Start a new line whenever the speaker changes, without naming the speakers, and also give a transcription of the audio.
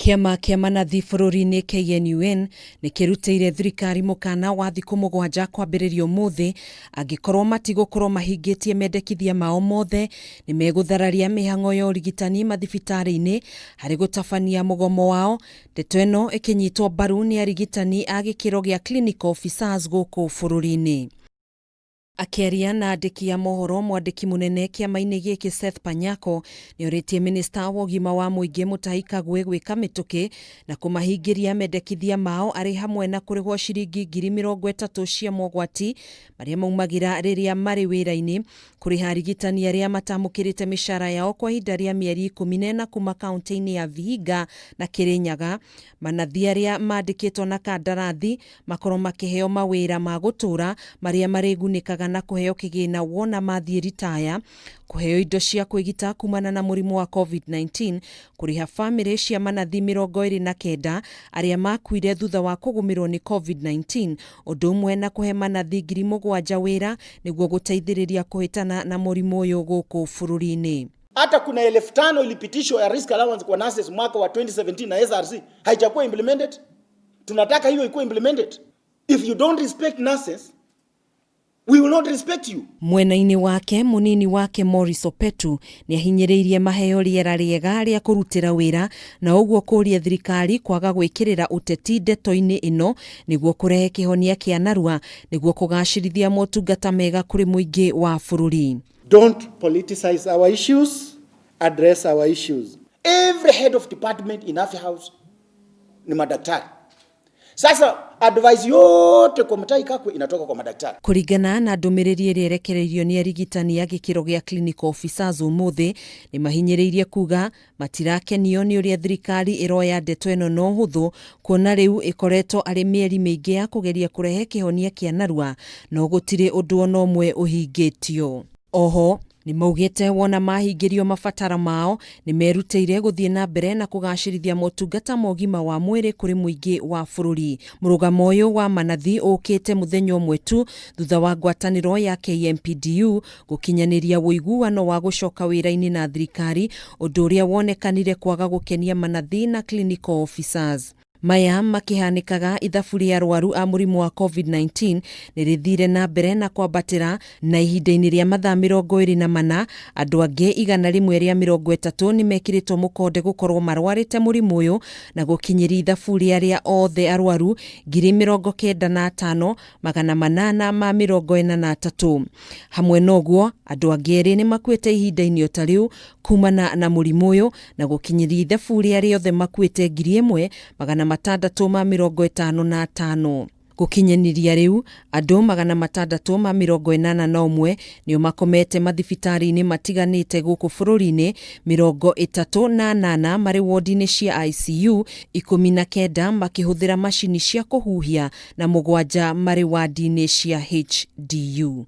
Kĩama kĩa manathi bũrũri-inĩ KNUN nĩ kĩrutĩire thirikari mũkana wa thikũ 7 kwambĩrĩria ũmũthĩ angĩkorwo matigũkorwo mahingĩtie mendekithia mao mothe nĩ megũthararia mĩhang'o ya ũrigitani mathibitarĩ-inĩ harĩ gũtabania mũgomo wao. Ndeto ĩno ĩkĩnyitwo mbaru nĩ arigitani a gĩkĩro gĩa clinical officers gũkũ bũrũri-inĩ. Akĩaria na andĩki a mohoro, mwandĩki mũnene kĩama-inĩ gĩkĩ Seth Panyako nĩorĩtie minista wa ũgima wa mũingĩ Mutahi Kagwe gwĩka mĩtũkĩ na kũmahingĩria mendekithia mao arĩ hamwe na kũrĩhwo ciringi 30,000 cia mogwati marĩa maumagĩra rĩrĩa marĩ wĩra-inĩ, kũrĩha arigitani arĩa matamũkĩrĩte mĩcara yao kwa ihinda rĩa mĩeri 14 kuma kaunti-inĩ ya Vihiga na Kirinyaga, manathi arĩa mandĩkĩtwo na kandarathi makorwo makĩheo mawĩra ma gũtũra marĩa marĩgunĩkaga na kũheo kĩgĩna wona mathiĩ ritaya, kũheo indo cia kwĩgita kumana na mũrimũ wa COVID-19, kũrĩha bamĩrĩ cia manathi 29 arĩa makuire thutha wa kũgũmĩrwo nĩ COVID-19, ũndũ ũmwe na kũhe manathi 7,000 wĩra nĩguo gũteithĩrĩria kũhĩtana na mũrimũ ũyũ gũkũ bũrũri-inĩ.
Hata kuna 5,000 ilipitishwa ya risk allowance kwa nurses mwaka wa 2017 na SRC haijakuwa implemented. Tunataka hiyo ikuwe implemented. If you don't respect nurses, we will not respect you.
Mwena-inĩ wake, mũnini wake Maurice Opetu nĩ ahinyĩrĩirie maheo rĩera rĩega rĩa kũrutĩra wĩra na ũguo kũria thirikari kwaga gwĩkĩrĩra ũteti ndeto-inĩ ĩno nĩguo kũrehe kĩhonia kĩa narua nĩguo kũgacĩrithia motungata mega kũrĩ mũingĩ wa bũrũri.
Don't politicize our issues, address our issues.
Every head of department in Afya House ni madaktari. Sasa advice yote kwa Mutahi Kagwe inatoka kwa madaktari.
Kũringana na ndũmĩrĩri ĩrĩa ĩrekereirio nĩ arigitani a gĩkĩro gĩa clinical officers ũmũthĩ, nĩ mahinyĩrĩirie kuga matirakenio nĩ ũrĩa thirikari ĩroya ndeto ĩno na ũhũthũ, kuona rĩu ĩkoretwo arĩ mĩeri mĩingĩ ya kũgeria kũrehe kĩhonia kĩa narua no gũtirĩ ũndũ ona ũmwe ũhingĩtio. Oho nĩ maugĩte wona mahingĩrio mabataro mao nĩ merutĩire gũthiĩ na mbere na kũgacĩrithia motungata ma ũgima wa mwĩrĩ kũrĩ mũingĩ wa bũrũri. Mũrũgamo ũyũ wa manathi ũkĩte mũthenya ũmwe tu thutha wa ngwatanĩro ya KMPDU gũkinyanĩria ũiguano wa gũcoka wĩra-inĩ na thirikari, ũndũ ũrĩa wonekanire kwaga gũkenia manathi na clinical officers. Maya makĩhanĩkaga ithabu rĩa arwaru a mũrimũ wa COVID-19 nĩ rĩthire na mbere na kwambatĩra, na ihinda-inĩ rĩa mathaa 24 andũ angĩ 130 nĩ mekĩrĩtwo mũkonde gũkorwo marwarĩte mũrimũ ũyũ na gũkinyĩria ithabu rĩa arĩa othe arwaru 95,843. Hamwe na ũguo, andũ angĩ erĩ nĩ makuĩte ihinda-inĩ o ta rĩu kumana na mũrimũ ũyũ na gũkinyĩria ithabu rĩa arĩa othe makuĩte 1,655. Gũkinyanĩria rĩu andũ 681 nĩo makomete mathibitarĩ-inĩ matiganĩte gũkũ bũrũri-inĩ, 38 marĩ wodi-inĩ cia ICU, 19 makĩhũthĩra macini cia kũhuhia na 7 marĩ wadi-inĩ cia HDU.